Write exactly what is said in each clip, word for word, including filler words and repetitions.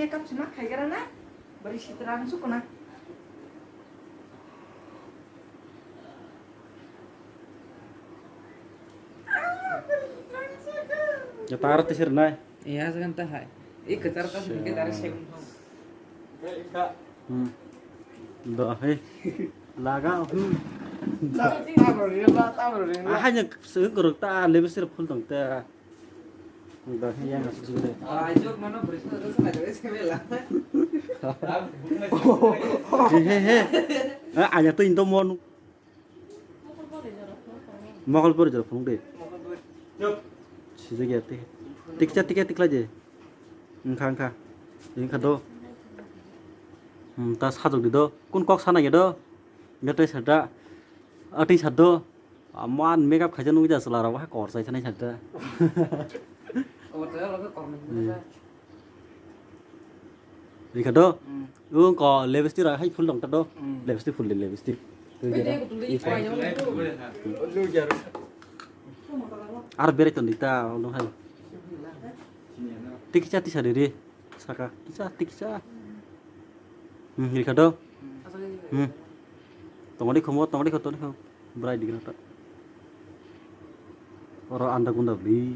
Makeup sima khaigra na? Bari sitra ang sukuna. Ya, tar tisir nai. Iya, segan ta hai. Ih, kecar ta sedikit dari sing. Hmm. Dah, hei. Laga, hmm. Tabro ri la, tabro ri la. Ah, hanya segan kuruk ta, lebih sirap full dong ta. Dah, hei, yang asik sudah. Ah, itu mana berisik terus aja sih lah. Hehehe. Ah, anya tu into mon. Mokol pori jora phunuk de. Sijak ya tik. Tikcha tikya tikla je. Engkha engkha. Engkha do. Hmm, ta sajok di do. Kun kok sana ya do. Gatai sada. Ating sado. Aman makeup khaja nungja sala rok ha kor sai sanai sada. Kor sai rok kor nungja. Hmm. Rikha do? Hmm. Ung ko lipstick ra hai full dong ta do? Hmm. Lipstick full de lipstick. Ui, de, kutu li, pai, pai, pai. Ar bere ton dita, ono hai. Tikisa tisa de re. Saka, kisa, tikisa. Hmm, rikha do? Hmm. Tongodi khomo, tongodi khoto ni khomo. Bwrai digra ta. Oro anda gunda bli.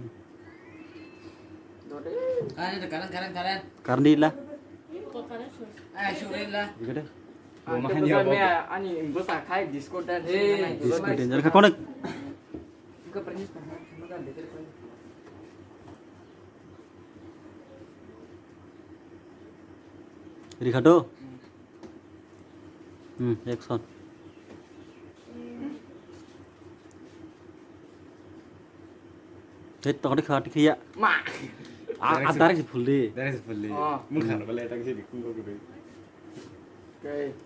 Karan, karan, karan, karan. Karni la. Ah, sure la. Digra de. Ani bwsa khai disco dance. Eh, disco dance. Konek. Rikha do? Hmm, action. Hei, tokoni kha tikhiya. Ma. Ah, ah, direct si phul di. Direct si phul di. Oh. Mung khana bale tak si dikung ko guri.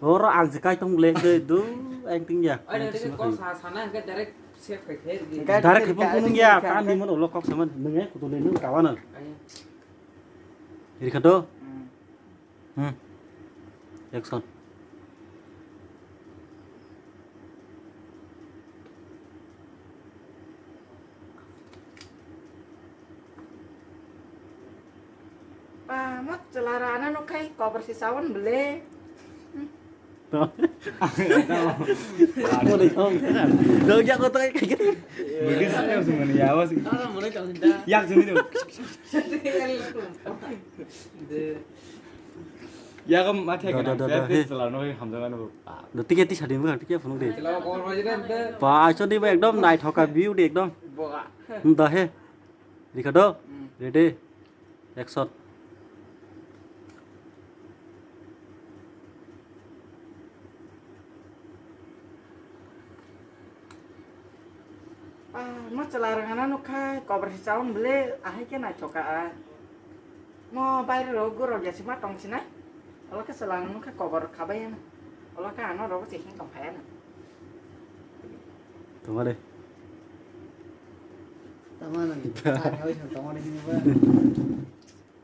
Oro ang si kai tong le de du acting ya. Ai, direct ko sa sana ke direct save khai khai di. Direct khai phung phung ya, ta ni mon ulo kok saman. Nung e kutu le nung kawana. Ai. Rikha do? Hmm. Hmm. Action. Pa, mo chwla rana no khai kobor se sawan bele. Moni kong. Dong jak kotor kai kai. Mungkin sih harus meni ya, was. Yak sini tuh. Ya, kamu mati. Da, akan da, da, da, saya he. Selalu hamjakan aku. Do tiket ti sadi mukha tiket phunuk de. Ba, acho di ba ekdom naithoka view de ekdom. Boga. Hmm, da he. Rikha do. Hmm. Ready. Action. Ah, mo chwla rwngano nukha, kobor se chawon bwle, ahai khe naithoka a. Mo baire rok guro ya sima tong sinai. Ola khe chwla rwngano khe kobor khabai ano. Ola khe ano rogo se hing tong phai ano. Tongma de. Tama nang. Tani oi sa tongma de hini ba.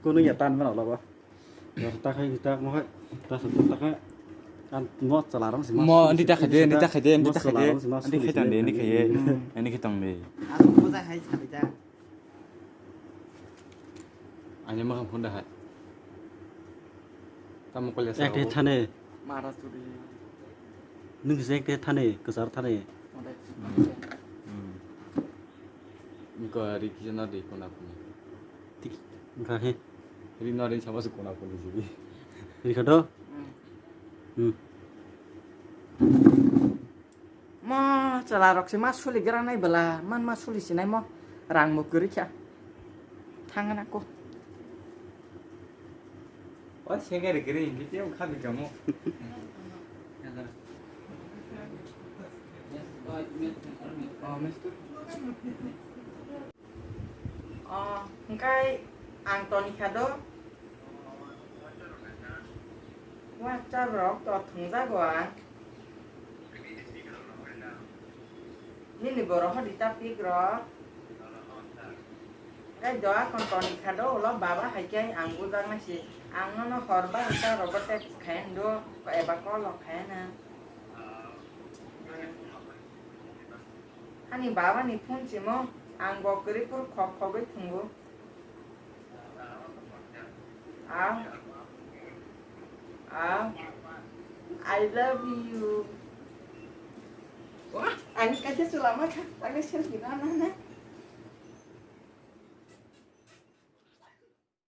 Kunu ya tan mana ola ba. Ya ta khai ta mo khai. Ta sa ta khai. An mo chwla rwng sima. Mo andi ta khai de, andi ta khai de, andi ta khai de. Andi khai tong de, andi khai ye. Andi khai tong de. Asok mo ja hai sa de ja. Ani makhang phone da hai. Tamo kole sa. Ek thane. Mara suri. Nung se ek thane, kwchar thane. Ode. Hmm. Ko ri kisa na de kona kuni. Tik, wngkha he. Ri no ri sama se kona kuni sidi. Rikha do? Hmm. Hmm. Mo chwla rok se ma suli gra nai bwla, man ma suli sinai mo rang bo kwrwi kha. Thang na ko. O sengeri kwrwi hinwi tei wngkha bikamo. O, hwnkhe ang toni kha do. Watchar rok to thwngjago ang. Nini borok hodi ta pik rok. Tei doa kon toni kha do ulo baba hai khe ang bujak nai si. Ang nono hor bai ta rogo text khai do eba call rok khai na. Ani baba ni phone simo ang bo kwrwi phuru khok khogwi thwngo. Ah. Ah, I love you. Wah, ani kaisa chwla ma kha, ani selfie na na na.